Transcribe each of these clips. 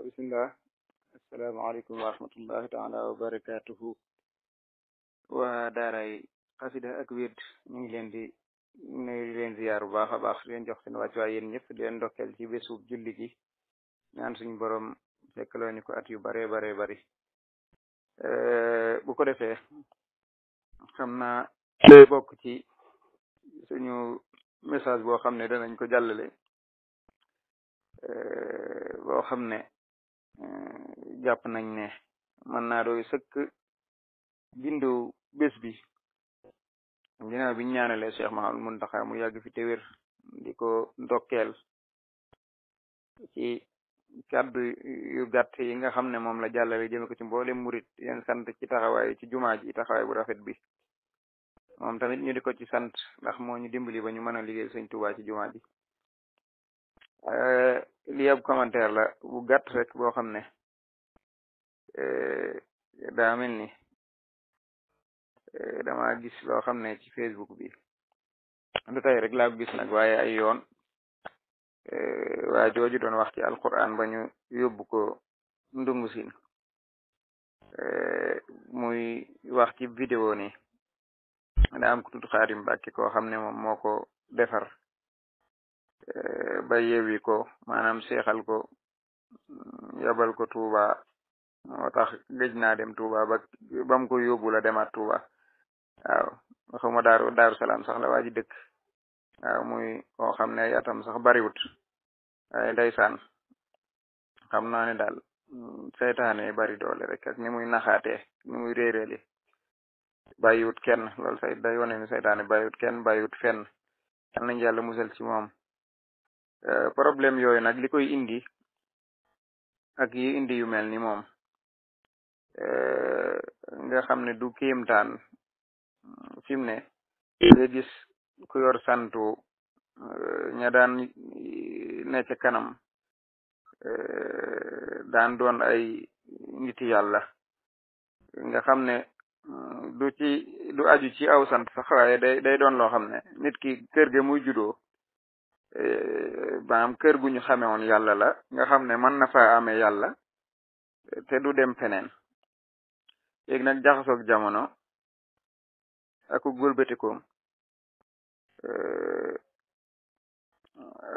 bismillah. asalaamaaleykum wa rahmatullahi taala wa barakatuhu. waa daaray xasida ak wird ñu ngi leen di nuyu di leen ziyaar bu baax a baax di leen jox seen wàccuwaay yéen ñëpp di leen ndokkeel ci bésub julli gi ñaan suñu borom fekkloo ñu ko at yu bare bare bari. bu ko defee xam naa day bokk ci suñu message boo xam ne danañ ko jàllale boo xam ne jàpp nañ ne mën naa doy sëkk bindu bés bi ginnaaw bi ñu ñaanalee Cheikh Mahamadou Muntaxa mu yàgg fi te wér di ko ndokkeel ci kàddu yu gàtt yi nga xam ne moom la jàllale jëme ko ci mboolem murit yeen sant ci taxawaay ci jumaa ji taxawaay bu rafet bi moom tamit ñu di ko ci sant ndax moo ñu dimbali ba ñu mën a liggéey Sëñ Tuubaa ci jumaa ji. li ab commentaire la bu gàtt rek boo xam ne daa mel ni dama gis loo xam ne ci Facebook bi du tey rek laa gis nag waaye ay yoon waa jooju doon wax ci alquran ba ñu yóbbu ko ndungu siin muy wax ci vidéo ni da am ko tudd Xaadim Mbàkke koo xam ne moom moo ko defar ba yeewi ko maanaam seexal ko yabal ko Tuuba moo tax gëj naa dem Tuuba ba mu ko yóbbu la demaat Tuuba waaw waxuma daaru salaam sax la waa ji dëkk waaw muy koo xam ne ay atam sax bariwut waaye ndeysaan xam naa ne daal seytaane bari doole rek ak ni muy naxaatee ni muy réeréeli bàyyiwut kenn loolu say day wone ni seytaane bàyyiwut kenn bàyyiwut fenn yal nañ yàlla musal ci moom. problème yooyu nag li koy indi ak yi indi yu mel ni moom nga xam ne du kéemtaan fi mu ne nga gis ku yor santu ña daan ne ca kanam daan doon ay niti yàlla nga xam ne du aju ci aw sant sax waaye day doon loo xam ne nit ki kër ga muy juddoo maanaam kër gu ñu xame woon yàlla la nga xam ne mën na fa amee yàlla te du dem feneen léegi nag jaxasoog jamono ak gëlbatikoom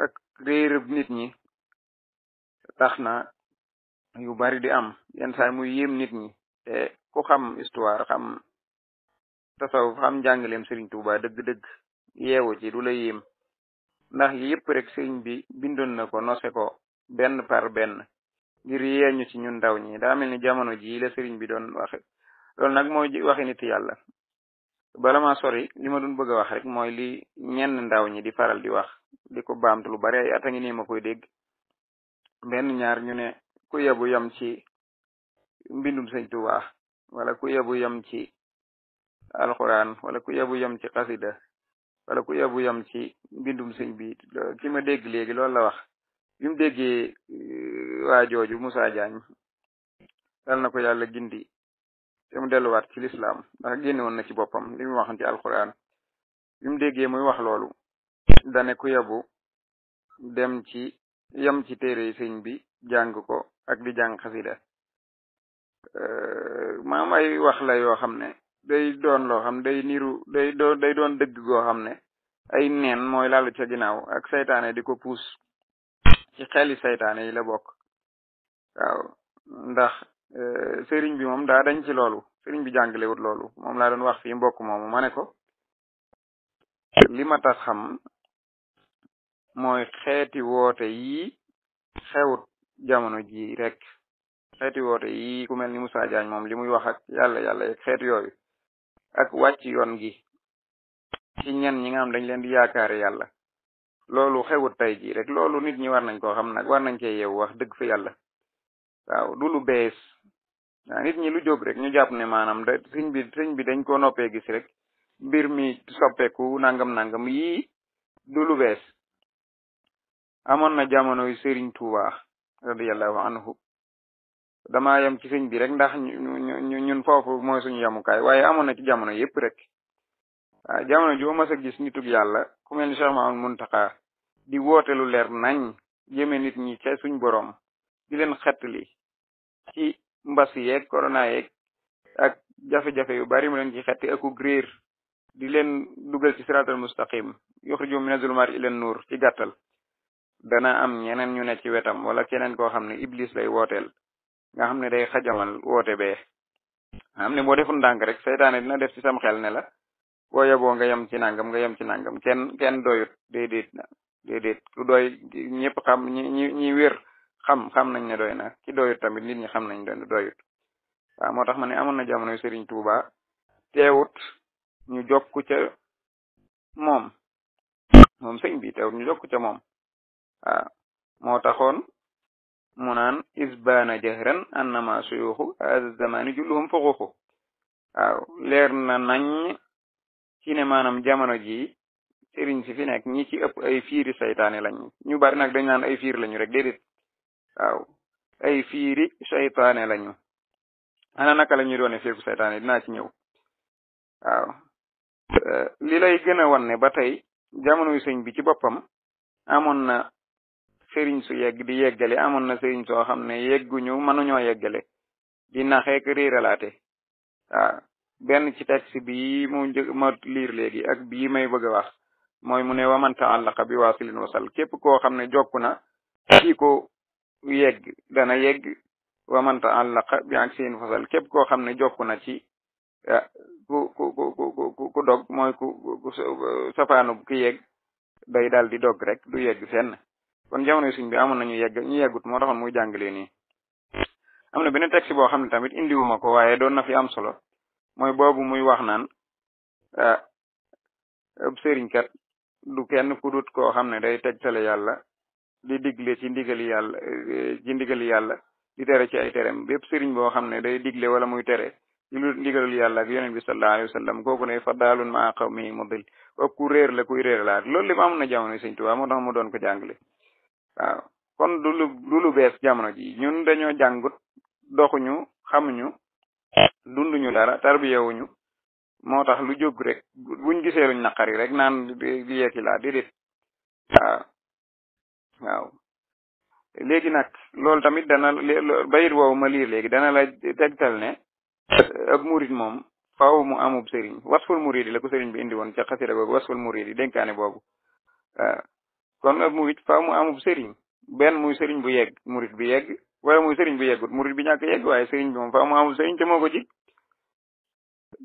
ak réerëb nit ñi tax na yu bari di am yenn saa muy yéem nit ñi te ku xam histoire xam tasawuf xam njàngaleem Sëriñ Tuuba dëgg-dëgg yeewu ci du la yéem ndax yëpp rek sëriñ bi bindoon na ko nose ko benn par benn ngir yeeñu ci ñun ndaw ñi daa mel ni jamono ji la sëriñ bi doon waxe loolu nag mooy waxi nit yàlla. bala ma sori li ma doon bëgg a wax rek mooy li ñenn ndaw ñi di faral di wax di ko baamtu lu bari ay at a ngi nii ma koy dégg benn ñaar ñu ne ku yebu yam ci mbindum Sëñ Tuubaa wala ku yebu yam ci alxuraan wala ku yebu yam ci xasida wala ku yebu yam ci mbindum sëñ bi ki ma dégg léegi loolu la wax bi mu déggee waa jooju Moussa Diagne dal na ko yàlla gindi te mu delluwaat ci lislaam ndax génne woon na ci boppam li mu waxoon ci alquran bi mu déggee muy wax loolu dane ku yebu dem ci yam ci téere sëñ bi jàng ko ak di jàng xasida maam ay wax la yoo xam ne day doon loo xam day niru day doon dëgg goo xam ne ay neen mooy lalu ca ginnaaw ak saytaane di ko puus ci xeli saytaane yi la bokk waaw ndax sëriñ bi moom daa dañ ci loolu sëriñ bi jàngalewut loolu moom laa doon wax fii mbokk moomu ma ne ko li ma tax xam mooy xeeti woote yi xewut jamono ji rek xeeti woote yi ku mel ni Moussa Diagne moom li muy wax ak yàlla yeeg xeet yooyu ak wàcc yoon gi ci ñenn ñi nga xam dañ leen di yaakaare yàlla loolu xewut tey jii rek loolu nit ñi war nañ koo xam nag war nañ cee yeewu wax dëgg fa yàlla waaw du lu bees waaw nit ñi lu jóg rek ñu jàpp ne maanaam sëñ bi dañ ko noppee gis rek mbir mi soppeeku nangam yii du lu bees amoon na jamonoy Sëriñ Tuuba radiyallahu anhu dama yem ci sëñ bi rek ndax ñun foofu mooy suñu yamukaay waaye amoon na ci jamono yépp rek waaw jamono joo mas a gis nitug yàlla ku mel ni Cheikh Mahamadou Muntaxa di woote lu leer nañ jëme nit ñi ca suñ borom di leen xettali ci mbas yeeg corona yeeg ak jafe-jafe yu bari mu leen ci xetti aku réer di leen dugal ci siratal mustaqim yuxriju mina zulumaati ila nuur ci gàttal dana am ñeneen ñu ne ci wetam wala keneen koo xam ne iblis lay wooteel nga xam ne day xajamal woote bee nga xam ne boo deful ndànk rek seytaane dina def ci sam xel ne la boo yeboo nga yem ci nangam nga yem ci nangam kenn doyut déedéet ku doy ñëpp xam ñi wér xam nañ ne doy na ki doyut tamit nit ñi xam nañ doyut waaw moo tax ma ne amoon na jamonoy Sëriñ Tuuba teewut ñu jokku ca moom sëñ bi teewut ñu jokku ca moom waaw moo taxoon mu naan isbaana jahran annama suyuxu hada zamani julluhum fuxuxu waaw leer na nañ ci ne maanaam jamono ji sëriñ si fi nekk ñi ci ëpp ay fiiri saytaane lañu ñu bari nag dañ naan ay fiir lañu rek déedéet waaw ay fiiri saytaane lañu ana naka la ñuy doone fiiru saytaane dinaa ci ñëw waaw li lay gën a wan ne ba tey jamonoy sëñ bi ci boppam amoon na sëriñ su yegg di yeggale amoon na sëriñ soo xam ne yegguñu mënuñoo yeggale di naxeek réeralaate waaw benn ci texte bi ma liir léegi ak bii may bëgg a wax mooy mu ne waman ta'allaqa bi waasilin wasal képp koo xam ne jokku na ci ko yegg dana yegg waman ta'allaqa bi aksin fasal képp koo xam ne jokku na ci ku dog mooy ku safaanu ki yegg day daal di dog rek du yegg fenn kon jamono suñ bi amoon nañu ñu yeggut moo taxoon muy jàngalee nii am na benn texte boo xam ne tamit indiwuma ko waaye doon na fi am solo mooy boobu muy wax naan ab sëriñ kat du kenn ku dut koo xam ne day tegtale yàlla di digle ci ndigali yàlla di tere ci ay terem bépp sëriñ boo xam ne day digle wala muy tere ci lu ndigalul yàlla ak yonent bi sallallahu alayhi wa sallam kooku ne fa daalun maa qawmi mudil kooku ku réer la kuy réer laat loolu lépp am na jamono Sëriñ Tuubaa moo tax mu doon ko jàngale waaw kon du lu bees jamono ji ñun dañoo jàngut doxuñu xamuñu dunduñu dara tarbiyewuñu moo tax lu jóg rek buñ gisee luñ naqari rek naan li yeeki laa déedéet waaw léegi nag loolu tamit dana bayit woowu ma liir léegi dana la tegtal ne ab murid moom faaw mu amub sëriñ wasful murid yi la ko sëriñ bi indi woon ca xasida googu wasful murid yi dénkaane boobu waaw kon ab murid faaw mu amub sëriñ benn muy sëriñ bu yegg murid bi yegg wala muy sëriñ bu yeggut murid bi ñàkk yegg waaye sëriñ bi moom faaw mu amub sëriñ te moo ko ci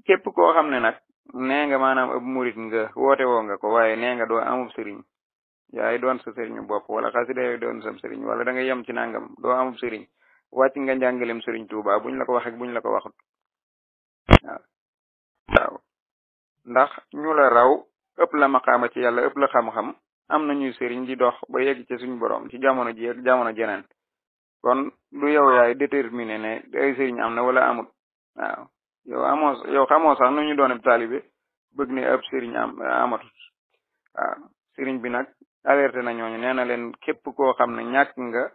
képp koo xam ne nag nee nga maanaam ab murid nga woote woo nga ko waaye nee nga doo amub sëriñ yaay doon sa sëriñu bopp wala xasida yooyu doon sam sëriñ wala da nga yem ci nangam doo amub sëriñ wàcc nga njàngalem sëriñ Tuuba buñ la ko wax ak buñ la ko waxut waaw ndax ñu la raw ëpp la maqaama ci yàlla ëpp la xam-xam am nañuy sëriñ di dox ba yegg ci suñu borom ci jamono ji ak jamono jeneen kon du yow yaay déterminé ne ay sëriñ am na wala amut waaw yow xamoo sax nu ñu doon ab taalibe bëgg ne ab sëriñ amatut waaw sëriñ bi nag alerté na ñooñu nee na leen képp koo xam ne ñàkk nga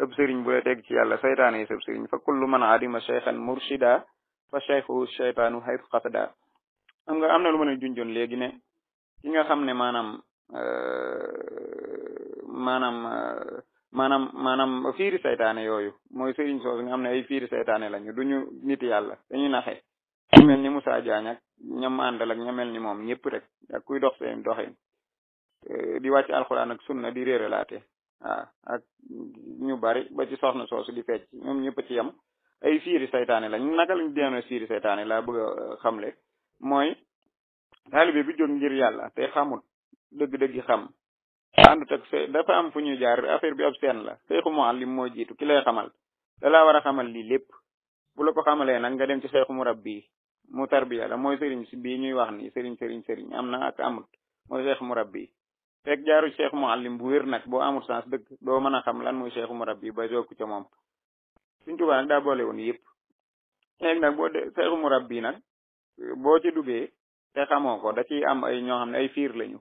ëpp sëriñ bu la teg ci yàlla saytaane yi sab sëriñ fa kullu man adima cheikhan murshida fa cheikhu cheytaanu haytu xasada am na lu mën a junjoon léegi ne ki nga xam ne maanaam fiiri saytaane yooyu mooy sëriñ soosu nga xam ne ay fiiri saytaane lañu duñu nit yàlla dañuy naxe ñu mel ni Moussa Diagne ak ñam àndal ak ña mel ni moom ñëpp rek ak kuy dox seen doxin di wàcc alxuraan ak sunna di réeralaate waaw ak ñu bari ba ci soxna soosu di fecc ñoom ñëpp ci yam ay fiiri saytaane lañ naka lañ dénoo fiiri saytaane laa bëgg a xamle mooy taalibe bi jóg ngir yàlla te xamul dëgg-dëgg xam àndut ak dafa am fu ñuy jaar affaire bi ab seen la seexu muallim moo jiitu ki lay xamal da laa war a xamal lii lépp bu la ko xamalee nag nga dem ci seexu murabbi mu tarbiya la mooy sëriñ si bii ñuy wax ni sëriñ am na ak amut mooy seexu murabbi fekk jaaru seexu muallim bu wér nag boo amul sens dëgg doo mën a xam lan mooy seexu murabbi ba jokku ca moom Sëriñ Tuubaa nag daa boole woon yëpp léegi nag seexu murabbi nag boo ci duggee te xamoo ko da ciy am ay ñoo xam ne ay fiir lañu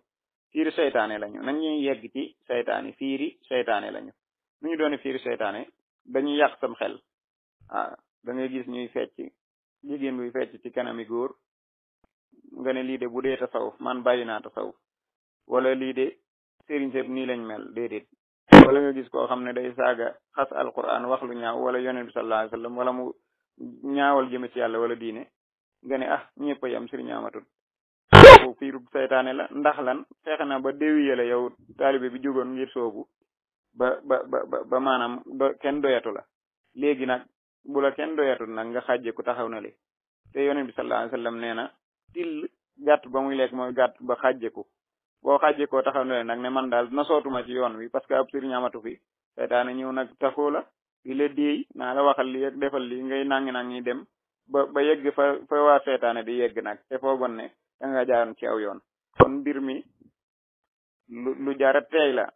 fiiri seytaane lañu nañ ñuy yegg ci seytaane fiiri seytaane lañu nu ñu doone fiiri seytaane dañuy yàq sam xel waaw da ngay gis ñuy fecc jigéen buy fecc ci kanami góor nga ne lii de bu dee tasawuf man bàyyi naa tasawuf wala lii de sëriñ sëb nii lañ mel déedéet wala nga gis koo xam ne day saaga xas alquran wax lu ñaaw wala yonent bi sallallahu alayhi wasallam wala mu ñaawal jëme ci yàlla wala diine nga ne ñëpp a yam sëriñ amatul boobu fiirub saytaane la ndax lan fexe na ba déwiye la yow taalibe bi jógoon ngir soobu ba maanaam kenn doyatu la léegi nag bu la kenn doyatul nag nga xàjje ku taxaw na li te yonent bi sallallahu alayhi wasallam nee na till gàtt ba muy lekk mooy gàtt ba xàjjeku boo xàjjekoo taxaw na le nag ne man daal na sootuma ci yoon wi parce que ab sëriñ amatu fi saytaane ñëw nag taxoo la di la déey naa la waxal li ak defal li ngay nangi dem ba yegg fa waa saytaane di yegg nag te foogoon ne da nga jaaroon ci aw yoon kon mbir mi lu jara teey la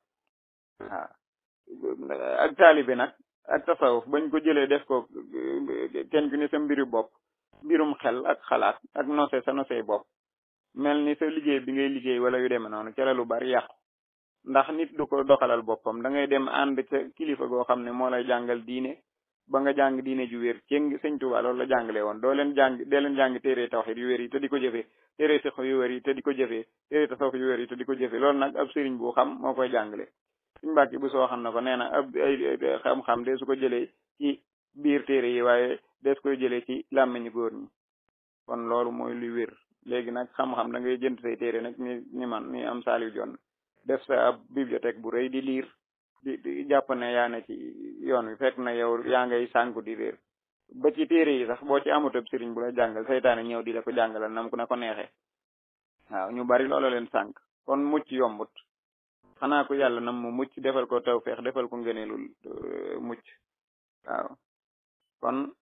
waaw ak taalibe nag ak tasawuf bañ ko jëlee def ko kenn ku ne sa mbiri bopp mbirum xel ak xalaat ak nose sa nosey bopp mel ni sa liggéey bi ngay liggéey wala yu demee noonu ca la lu bari yàqu ndax nit du ko doxalal boppam da ngay dem ànd ca kilifa goo xam ne moo lay jàngal diine ba nga jàng diine ju wér ceng sëñ Tuubaa loolu la jàngale woon dee leen jàng téere tawhid yu wér yi te di ko jëfee téere fiqh yu wér yi te di ko jëfee téere tasawuf yu wér yi te di ko jëfee loolu nag ab sëriñ bu xam moo koy jàngale suñ mbàkki bu soo xam na ko nee na ab ay xam-xam de su ko jëlee ci biir téere yi waaye des koy jëlee ci làmmiñu góor ñi kon loolu mooy luy wér léegi nag xam-xam da ngay jënd say téere nag ni man ni am Saliou Dione def sa ab bibliothèque bu rëy di liir di jàpp ne yaa ne ci yoon wi fekk na yow yaa ngay sànku di réer ba ci téere yi sax boo ci amutab sëriñ bu la jàngal saytaane ñëw di la ko jàngalal nam ku ne ko neexee waaw ñu bari loolu leen sànk kon mucc yombut xanaa ko yàlla nam mu mucc defal ko tawfeex defal ko ngëneelul mucc waaw kon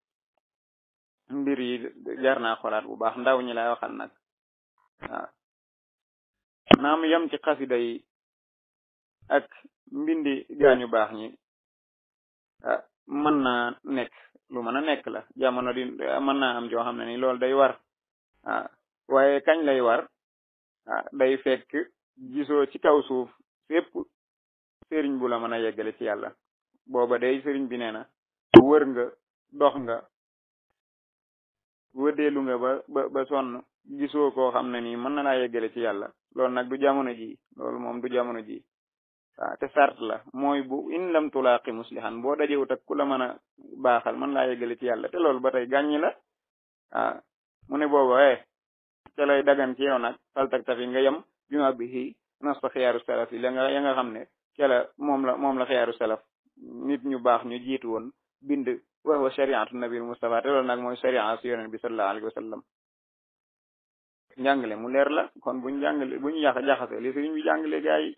mbir yi jar naa xolaat bu baax ndaw ñi lay waxal nag waaw naam yam ci xasida yi ak mbindi gaañu baax ñi mën naa nekk lu mën a nekk la jamono di mën naa am joo xam ne ni loolu day war waaye kañ lay war day fekk gisoo ci kaw suuf fépp sëriñ bu la mën a yeggale ci yàlla booba day sëriñ bi nee na wër nga dox nga wëdeelu nga ba sonn gisoo koo xam ne nii mën na laa yeggale ci yàlla loolu nag du jamono ji loolu moom du jamono ji waaw te sart la mooy bu in lam tulaaqi muslihan boo dajewut ak ku la mën a baaxal mën laa yeggale ci yàlla te loolu ba tey gàññi la mu ne booba ca lay dagan ci yow nag faltak tafi nga yem bi ma bi nasta xiyaaru salaf yi ya nga xam ne ca la moom la xiyaaru salaf nit ñu baax ñu jiitu woon bind wax wa shariatu nabil Mustafa te loolu nag mooy sharia si yonent bi sallallahu alayhi wa sallam njàngale mu leer la kon buñ jaxase li sëriñ bi jàngale gaa yi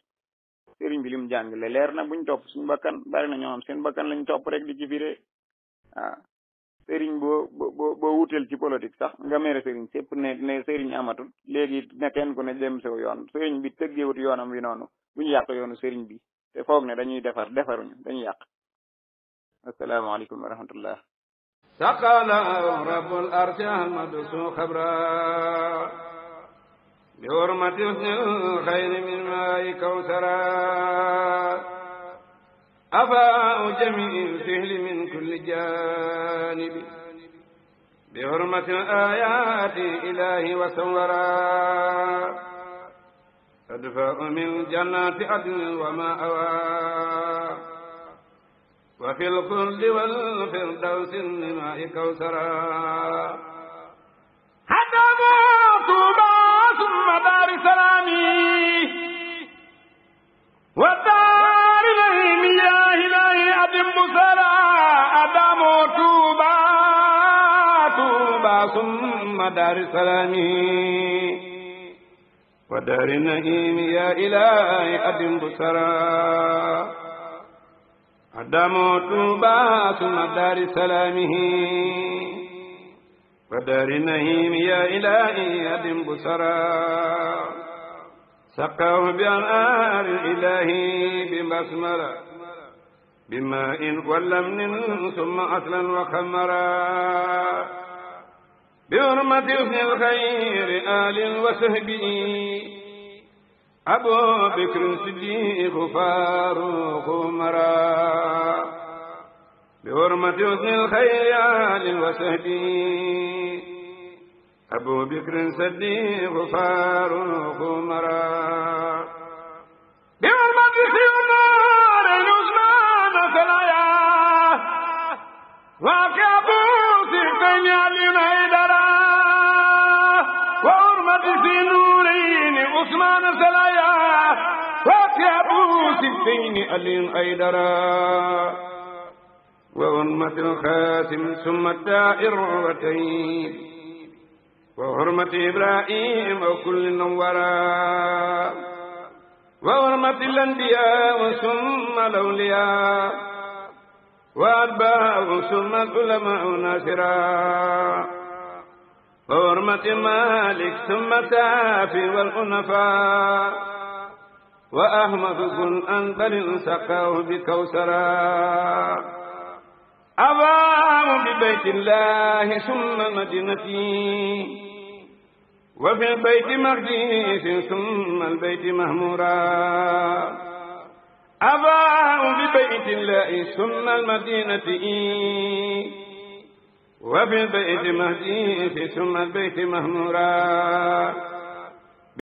sëriñ bi lim jàngale leer na buñ topp suñu bakkan bari na ñoo xam seen bakkan lañ topp rek di ci firee sëriñ boo wutel ci politique sax nga mere sëriñ sépp ne sëriñ amatul léegi ne kenn ku ne dem sew yoon sëriñ bi tëggeewut yoonam wi noonu buñu yàq yoonu sëriñ bi te foog ne dañuy defaruñu dañuy yàq asalaamaaleykum wa rahmatullah saqala rabbul arsi ahmadu su xabra bi hurmati husnil xayri min maa'i kawsara afaa'u jamiil fihli min kulli jaanibi bi hurmati aayaati ilaahi wa sawara adfaa'u min jannaati adnin wa ma'waa wa fil xuldi wal firdawsi min maa'i kawsara hadamu tuuba summa daari salaami wa daari laymi yaa ilaahi adim busara hadamu tuuba summa daari salaami wa daari naimi yaa ilaahi adim busara adamu tuuba summa daari salaamihi wa daari nahiimi yaa ilaahi adim busara saqaahu bi anhaari ilaahi bi basmala bi maa'in wa lamnin summa aslan wa xamara bi hurmati husnil xayri aalin wa sahbihi Abu Bakr Siddiq Faaruq Umar bi hurmati husnil xayri aalin wa sahbihi Abu Bakr Siddiq Faaruq Umar bi hurmati وكابوس كنيال هيدرا وحرمة ذي نورين عثمان سلايا وكابوس كنيال هيدرا وحرمة الخاتم ثم الدائرتين وحرمة إبراهيم وكل نورا وحرمة الأنبياء ثم الأولياء وأتباعهم ثم العلماء ناصرا وحرمة مالك ثم الشافعي والحنفاء وأحمد بن أنبل سقاه بكوثرا أباه ببيت الله ثم مدينتي وفي البيت مقديس ثم البيت مهمورا أباه ببيت الله ثم المدينة وفي البيت مهديس ثم البيت مهمورا